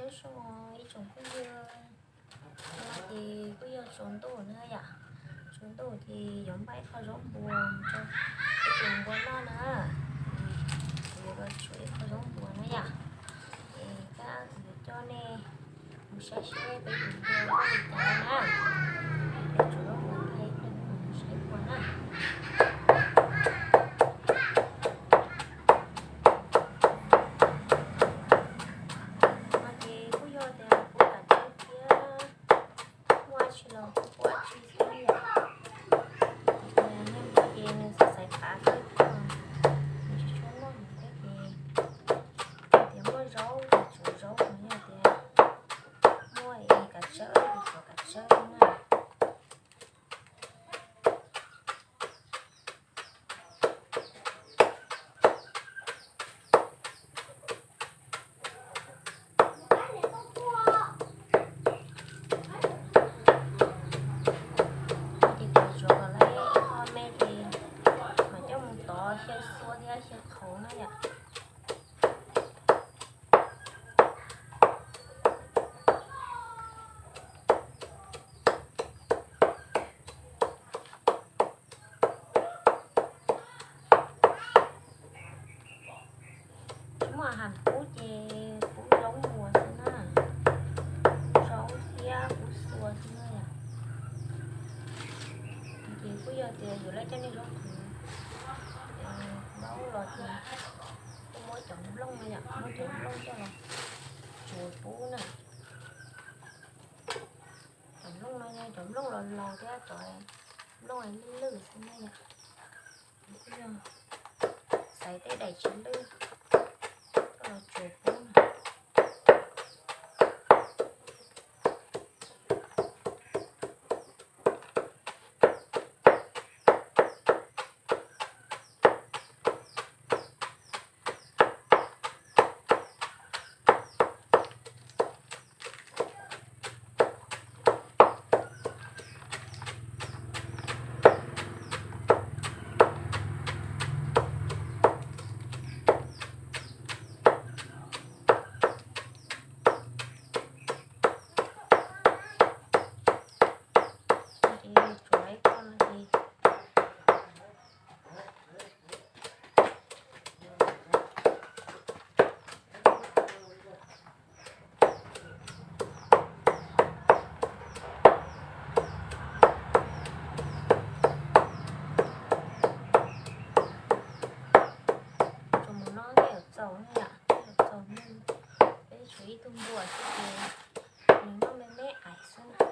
Nyob zoo ib tsoom phooj ywg, no ces kuj yog tsaus ntuj na yom. Tsaus ntuj ces yuav npaj ib qho zaub npua rau ib tsoom npua noj na. Kuv yuav los tsuav ib qho zaub npua na yom. Es kab kuv yuav coj nej mus saib seb peb tus npua noj li cas na. Yuav tsuav zaub npua ib pliag mus saib npua na. No ces kuj yog tias pub kav tsawb thiab, muaj dab tsi los kuj pub dab tsi xwb yom. Ces nws xaiv xaiv qav kawg, nws tsis tshua noj thiab ces yog tias muaj zaub ces tsuav zaub, yog tias muaj es kav tsawb ces tsuav kav tsawb na. Ces tsuav tsuav kom lawv ib qho me ces mam coj mus tov xyaw xua thiab xyaw qhauv na yom. Tsis muaj ham pub ces pub zaub npua xwb na, pub zaub thiab pub xua xwb na yom. Ces kuj yog tias yuav lawv coj nej zaub qhwv, zaub los ces kuj muab cov nplooj no yom, muab cov nplooj coj los tsuav pub na. Cov nplooj no yog cov nplooj los laus thiab cov nplooj lwj lwj xwb na yom. Kuj yog xaiv tej daim tsis lwj coj los tsuav pub na. Ces tsuav ib qho no ces tsuas mus no thiaj yuav txaus na yom, thiaj yuav txaus noj. Peb tshuav ib tug npua xwb ces nws noj me me ais xwb na.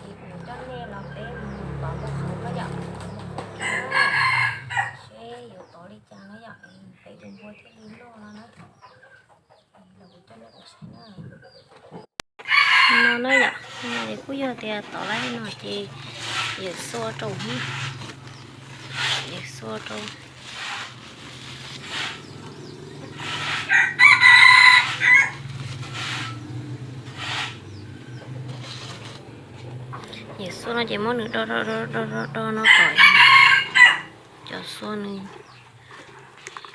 Ces kuv coj nej los peb mus tov npua qhwv no yom, tov npua qhwv kiag na, seb yuav tov li cas na yom, peb tus npua thiaj li noj no na. Los kuv coj nej mus saib na. No na yom, no ces kuj yog tias tov lawm no ces yawm xua rau, yawm xua rau. Yawm xua no ces muab nws do do do do do no kom cov xua nws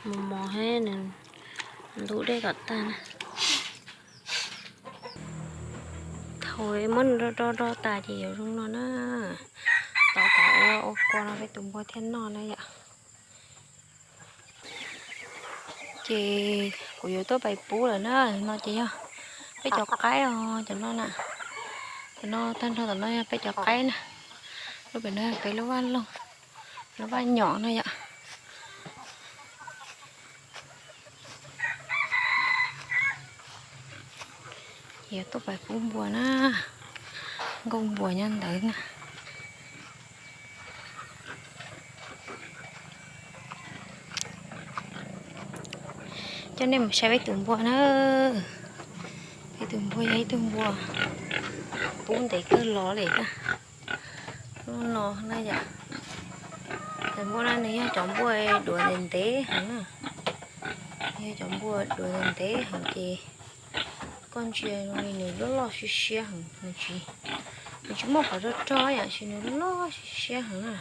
mos mos thiab nws ntub dej kom tag na. Thaum muab nws do do do tas ces yuav zoo no na. Tov kom ua ua kua no peb tus npua thiaj noj na yom. Ces kuv yuav tuaj pais pub lawm na, no ces yog peb cov qaib os, cov no na. Cov no tag nrho tom no yog peb cov qaib na. Lub pem no yog peb lub vaj loog, lub vaj nyom no yom. Yuav tuaj pais pub npua na, nkuaj npua nyob ntawd na. Coj nej mus saib peb tus npua na. Peb tus npua yog ib tug npua pub ntev kawg los li na. Lub no na yom, cov npua no nws yog cov npua duav ntev ntev heev na. Yog cov npua duav ntev ntev heev ces koj Ntsia li nws loj loj siab siab heev, nws tsis muaj qhov rog rog yam sis nws loj siab siab heev na.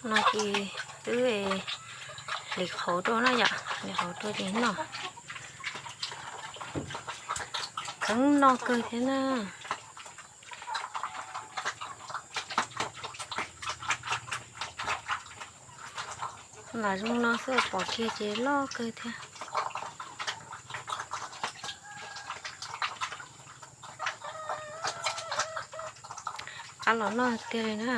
No ces twb hliv qhauv rau na yom, hliv qhauv rau ces noj. Kheev noj kawg thiab na. Lam zoo no xwb pom kiag ces loj kawg thiab. Qab los noj tiag li na.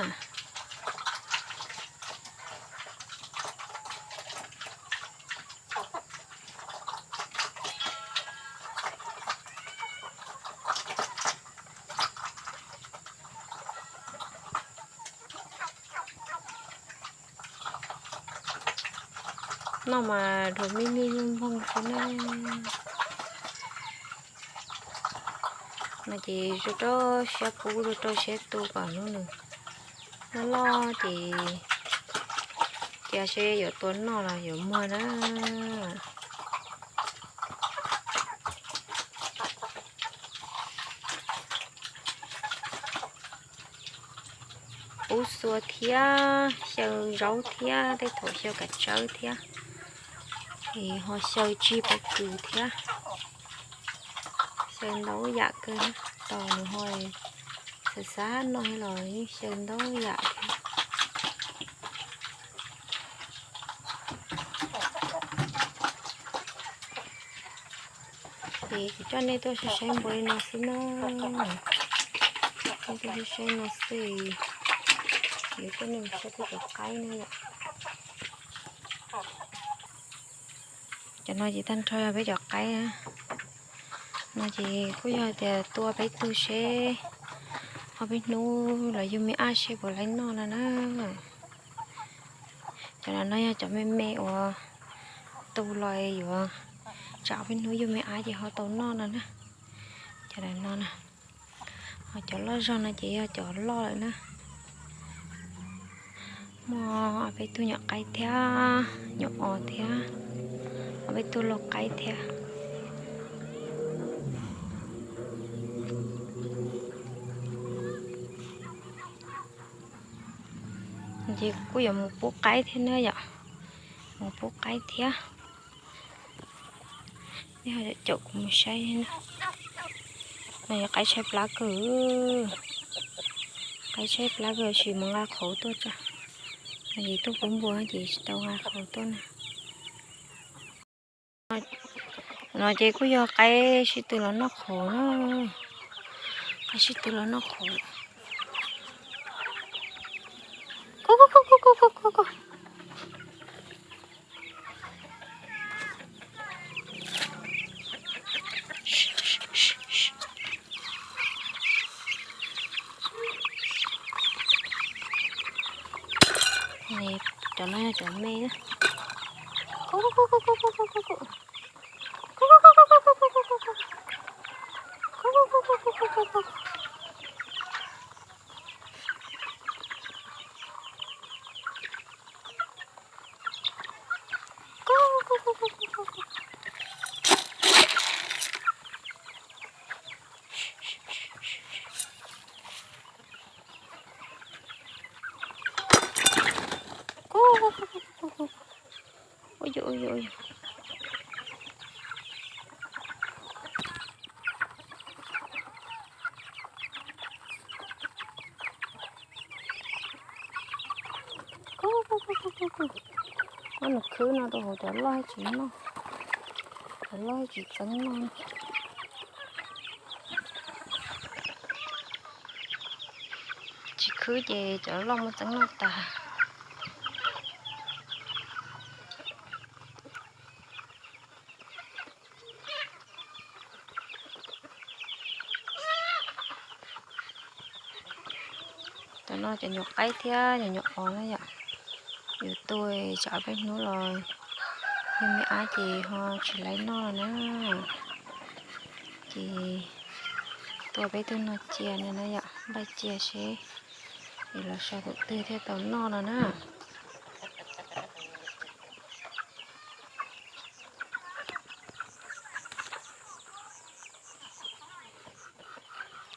Noj mas dhuav mij mij nyooj npoog xwb na. No ces rau rau siab pub, rau rau siab tu kom hnub nws loj loj ces cia seb yuav tua noj los yuav muag na. Pub xua thiab, xyaw zaub thiab, tej thaum xyaw kav tsawb thiab, es ho xyaw tsig pob kws thiab. Xyaw ntau yam kawg, tos nws ho xav xav noj los yeej xyaw ntau yam thiab. Ces kuv coj nej tuaj saib saib npua li no xwb na. Nej tuaj saib saib no xwb, yuav coj nej mus saib peb cov qaib na yom. Cov no ces tag nrho yog peb cov qaib na. No ces kuj yog tias tua peb tug seb ob peb hnub los yug me ab seb puas laib noj no na. Cov no yog cov me me uas tu los yuav tsam ob peb hnub yug me ab ces ho tau noj no na. Cov no na, ho cov loj zog no ces yog cov loj lawm na. Muaj ob peb tug nyuam qaib thiab, nyuam os thiab, ob peb tug lau qaib thiab. Ces kuj yuav mus pub qaib thiab na yom, mus pub qaib thiab. Nej ho caum kuv mus saib na. No yog qaib tshaib plab kawg, qaib tshaib plab kawg, tsis mus nqa qhauv tuaj tso. No ces tuaj pub npua ces tsis tau nqa qhauv tuaj na. No ces kuj yog qaib sib tw los noj qhauv na, qaib sib tw los noj qhauv. Cov no yog cov me na. Muab nws khwb no rau hauv cov loj tsis noj, cov loj tsis txeeb noj. Tsis khwb ces cov loj muab txeeb noj tas. Cov no cov nyuam qaib thiab cov nyuam os na yom. Yuav tua tsam ob peb hnub los yug me ab ces ho tsis laib noj no na. Ces tua peb tug no cia no na yom, npaj cia seb es los so tus twg thiaj tau noj no na.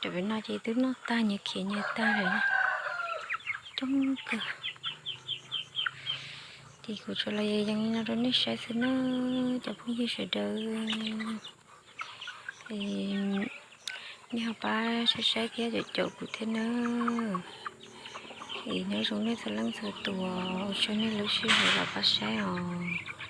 Tam pem no ces twb noj tag, nyias khiav nyias tag lawm, coob kawg. Ces kuv tsuas los yees li no rau nej saib xwb na, cov phooj ywg sawv daws. Nej ho pab saib saib thiab caum caum kuv thiab nawb. Es nyob zoo nej txhua leej txhua tus, ua tsaug nej lub sij hawm los pab saib os.